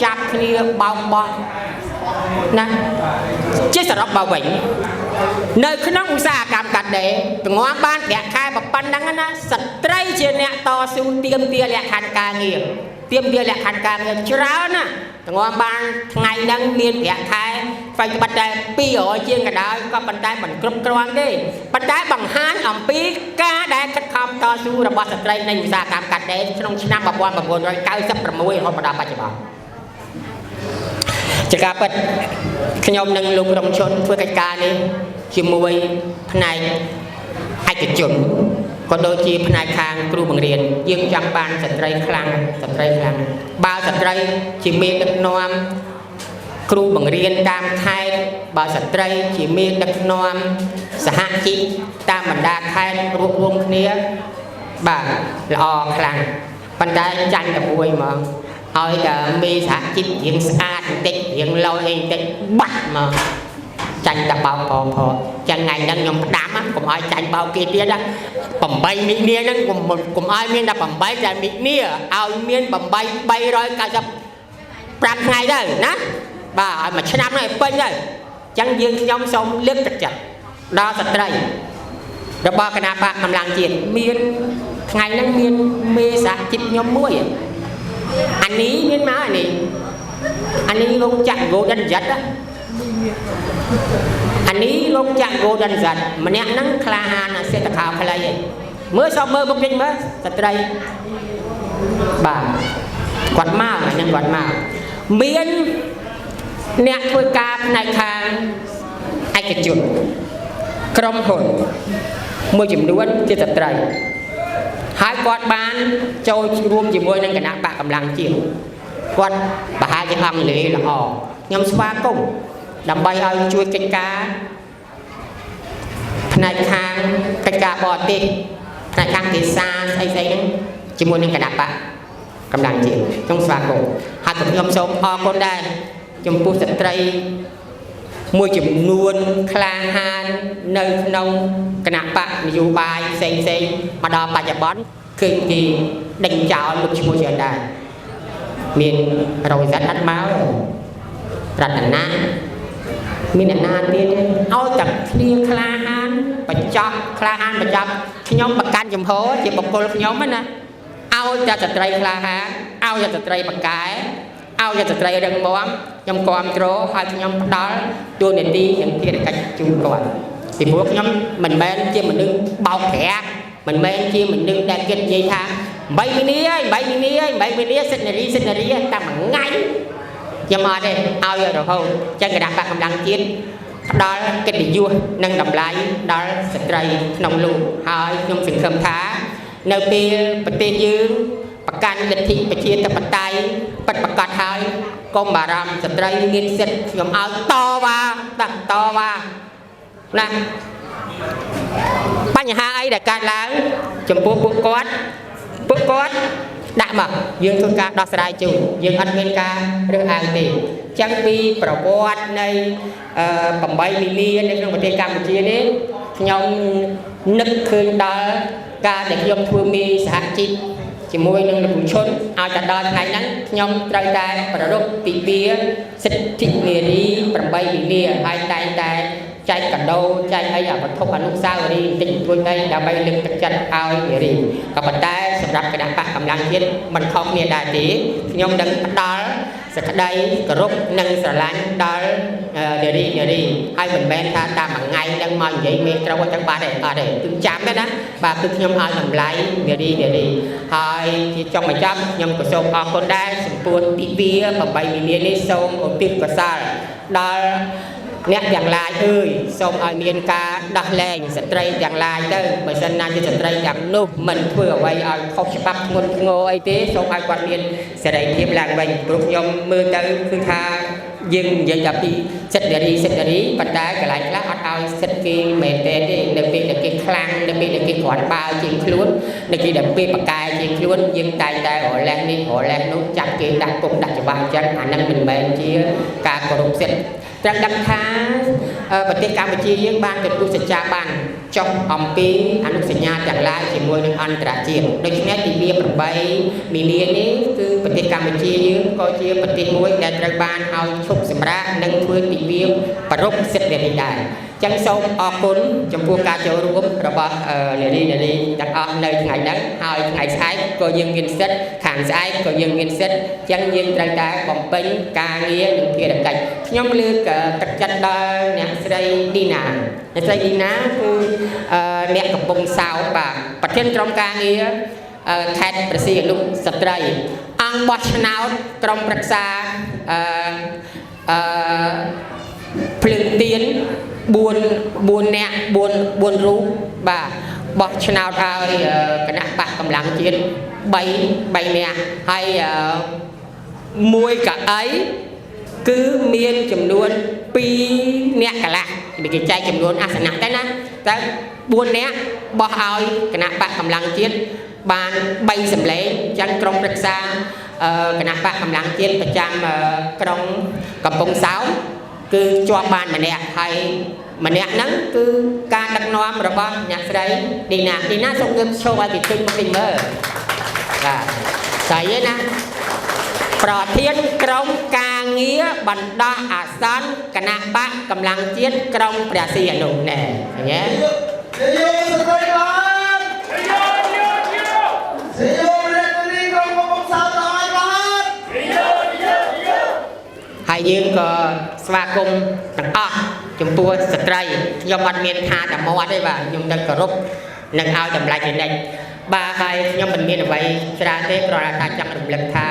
ចាប់គ្នាបោកបោះណាជាសរុបមកវិញនៅក្នុងឧស្សាហកម្មកាត់ដេរទងំបានប្រាក់ខែប៉ុណ្ណឹងណាស្ត្រីជាអ្នកតស៊ូទាមទារលក្ខខណ្ឌការងារទាមទារលក្ខខណ្ឌការងារច្រើនណាទងំបានថ្ងៃហ្នឹងមានប្រាក់ខែស្វ័យត្បិតតែ200ជាងក៏ដោយក៏ប៉ុន្តែមិនគ្រប់គ្រាន់ទេប៉ុន្តែបង្ហាញអំពីការដែលខិតខំតស៊ូរបស់ស្ត្រីនៃឧស្សាហកម្មកាត់ដេរក្នុងឆ្នាំ1996រហូតមកដល់បច្ចុប្បន្នជាការពិតខ្ញុំនិងលោករងឈុនធ្វើកិច្ចការនេះជាមួយផ្នែកឯកជនក៏ដូចជាផ្នែកខាងគ្រូបង្រៀនយើងចង់បានស្ត្រីខ្លាំងស្ត្រីខ្លាំងបើស្ត្រីជាមេដឹកនាំគ្រូបង្រៀនតាមខេត្តបើស្ត្រីជាមេដឹកនាំសហជីពតាមបណ្ដាខេត្តរួបរួមគ្នាបាទល្អខ្លាំងប៉ុន្តែចាញ់តែមួយហ្មងឲ្យតែមេសហជីពរៀងស្អាតបន្តិចរៀងលយអីបន្តិចបាត់មកចាញ់តែបោកផផចឹងថ្ងៃហ្នឹងខ្ញុំផ្ដាំកុំឲ្យចាញ់បោកគេទៀតណា8មីនាហ្នឹងកុំឲ្យមានតែ8តែមីនាឲ្យមាន8 395ថ្ងៃទៅណាបាទឲ្យមួយឆ្នាំហ្នឹងឲ្យពេញទៅចឹងយើងខ្ញុំសូមលើកទឹកចិត្តដល់ស្ត្រីរបស់គណៈបកកម្លាំងជាតិមានថ្ងៃហ្នឹងមានមេសហជីពខ្ញុំមួយអានេះមានមកអានេះអានេះរោងចក្រ Golden Jet អានេះរោងចក្រ Golden Jet ម្នាក់ហ្នឹងក្លាហានសេតខោខ្លីឯងមើលសពមើលមុខវិញមើលស្ត្រីបាទគាត់មកអាហ្នឹងគាត់មកមានអ្នកធ្វើការផ្នែកខាងឯកជនក្រុមហ៊ុនមួយចំនួនជាស្ត្រីហើយគាត់បានចូលរួមជាមួយនឹងគណៈបកកម្លាំងជាតិគាត់ប្រហែលជាអង់គ្លេសល្អខ្ញុំស្វាគមន៍ដើម្បីឲ្យជួយកិច្ចការផ្នែកខាងកិច្ចការបរទេសផ្នែកខាងភាសាស្អីស្អីហ្នឹងជាមួយនឹងគណៈបកកម្លាំងជាតិខ្ញុំស្វាគមន៍ហើយក៏ខ្ញុំសូមអរគុណដែរចំពោះស្ត្រីមួយចំនួនក្លាហាននៅក្នុងគណៈបកនយោបាយផ្សេងផ្សេងមកដល់បច្ចុប្បន្នឃើញគេដេញចោលលោកឈ្មោះច្រើនដែរមានរយសិតអត់មករតនាមានអ្នកណាទៀតឲ្យតែគ្នាក្លាហានបញ្ចប់ក្លាហានបញ្ចប់ខ្ញុំប្រកាន់ចំហជាបុគ្គលខ្ញុំណាឲ្យតែស្ត្រីក្លាហានឲ្យតែស្ត្រីបកែឲ្យតែស្ត្រីរឹងមាំខ្ញុំគ្រប់គ្រងហើយខ្ញុំផ្ដល់តួនាទីនិងភារកិច្ចជូនគាត់ពីព្រោះខ្ញុំមិនមែនជាមនុស្សបោកប្រាស់មិនមែនជាមនុស្សដែលគិតនិយាយថា8មីនា8មីនា8មីនាសិទ្ធិនារីសិទ្ធិនារីតែមួយថ្ងៃខ្ញុំអត់ទេឲ្យរហូតចឹងគណៈបកកម្លាំងជាតិផ្ដល់កិត្តិយសនិងតម្លៃដល់ស្ត្រីក្នុងលោកហើយខ្ញុំសង្ឃឹមថានៅពេលប្រទេសយើងប្រកាន់លទ្ធិប្រជាធិបតេយ្យពិតប្រាកដហើយកុំបារម្ភស្ត្រីមានសិទ្ធិខ្ញុំឲ្យតវ៉ាតវ៉ាណាបញ្ហាអីដែលកើតឡើងចំពោះពួកគាត់ពួកគាត់ដាក់មកយើងធ្វើការដោះស្រាយជូនយើងអត់មានការរើសអើងទេចឹងពីប្រវត្តិនៃ8មីនានៅក្នុងប្រទេសកម្ពុជានេះខ្ញុំនឹកឃើញដល់ការដែលខ្ញុំធ្វើមេសហជីពជាមួយនឹងលោកឈុនឲ្យតែដល់ថ្ងៃហ្នឹងខ្ញុំត្រូវតែប្រារព្ធទិវាសិទ្ធិនារី8មីនាហើយតែងតែចែកកាដូចែកអីអាវត្ថុអនុស្សាវរីយ៍បន្តិចបន្តួចអីដើម្បីលើកទឹកចិត្តឲ្យនារីក៏ប៉ុន្តែសម្រាប់គណៈបកកម្លាំងជាតិមិនខុសគ្នាដែរទេខ្ញុំនឹងផ្ដល់សេចក្តីគោរពនិងស្រឡាញ់ដល់នារីនារីហើយមិនមែនថាតាមមួយថ្ងៃនឹងមកនិយាយមេត្រូវអញ្ចឹងបាទទេអត់ទេគឺចាំទេណាបាទគឺខ្ញុំឲ្យតម្លៃនារីនារីហើយជាចុងបញ្ចប់ខ្ញុំក៏សូមអរគុណដែរចំពោះទិវា8មីនានេះសូមឧទ្ទិសកុសលដល់អ្នកទាំងឡាយអើយសូមឲ្យមានការដោះលែងស្ត្រីទាំងឡាយទៅបើសិនណាជាស្ត្រីទាំងនោះមិនធ្វើអ្វីឲ្យខុសច្បាប់ធ្ងន់ធ្ងរអីទេសូមឲ្យគាត់មានសេរីភាពឡើងវិញព្រោះខ្ញុំមើលទៅគឺថាយើងនិយាយតែពីសិទ្ធិនារីសិទ្ធិនារីប៉ុន្តែកន្លែងខ្លះអត់ឲ្យសិទ្ធិគេមែនទេទេនៅពេលដែលគេខ្លាំងនៅពេលដែលគេគ្រាន់បើជាងខ្លួននៅពេលដែលពេលបកែជាងខ្លួនយើងតែងតែរលែះនេះរលែះនោះចាប់គេដាក់គុកដាក់ច្បាប់អញ្ចឹងអានឹងមិនមែនជាការគោរពសិទ្ធិត្រូវដឹងថាប្រទេសកម្ពុជាយើងបានទទួលសច្ចាប័ន ចុះអំពីអនុសញ្ញាទាំងឡាយជាមួយនឹងអន្តរជាតិដូច្នេះទិវា8មីនានេះគឺប្រទេសកម្ពុជាយើងក៏ជាប្រទេសមួយដែលត្រូវបានឲ្យឈប់សម្រាកនិងធ្វើទិវាប្រារព្ធសិទ្ធិនារីដែរចឹងសូមអរគុណចំពោះការចូលរួមរបស់នារីនារីទាំងអស់នៅថ្ងៃហ្នឹងហើយថ្ងៃស្អែកក៏យើងមានសិទ្ធិខាងស្អែកក៏យើងមានសិទ្ធិចឹងយើងត្រូវតែបំពេញការងារនិងភារកិច្ចខ្ញុំលើកទឹកចិត្តដល់អ្នកស្រីឌីណាអ្នកស្រីឌីណាគឺអ្នកកំពុងសោមបាទប្រធានក្រុមការងារខេត្តព្រះសីហនុស្ត្រីអង្គបោះឆ្នោតក្រុមប្រឹក្សាអឺអឺភ្លើងទៀន4 4នាក់4 4រូបបាទបោះឆ្នោតឲ្យគណៈបកកម្លាំងជាតិ3 3នាក់ហើយមួយកៅអីគឺមានចំនួន2នាក់កន្លះគេចែកចំនួនអាសនៈទៅណាតែ4នាក់បោះឲ្យគណៈបកកម្លាំងជាតិបាន3សម្លេងអញ្ចឹងក្រុមប្រឹក្សាគណៈបកកម្លាំងជាតិប្រចាំក្រុងកំពង់សោមគឺជាប់បានម្នាក់ហើយម្នាក់ហ្នឹងគឺការដឹកនាំរបស់អ្នកស្រីឌីណាឌីណាសូមងើបឈរឲ្យគេឃើញមុខតិចមើលបាទស្អីឯណាប្រធានក្រុមការងារបណ្ដោះអាសន្នគណៈបកកម្លាំងជាតិក្រុងព្រះសីហនុណែឃើញទេ ជយោស្ត្រីបានជយោរតនីក្រុមកំពុងសោតឲ្យបាន ហើយយើងក៏ស្វាគមន៍ទាំងអស់ចំពោះស្ត្រីខ្ញុំអត់មានថាតែមាត់ទេបាទខ្ញុំនឹងគោរពនិងឲ្យតម្លៃជានិច្ចបាទហើយខ្ញុំមិនមានអ្វីច្រើនទេគ្រាន់តែថាចង់រំលឹកថា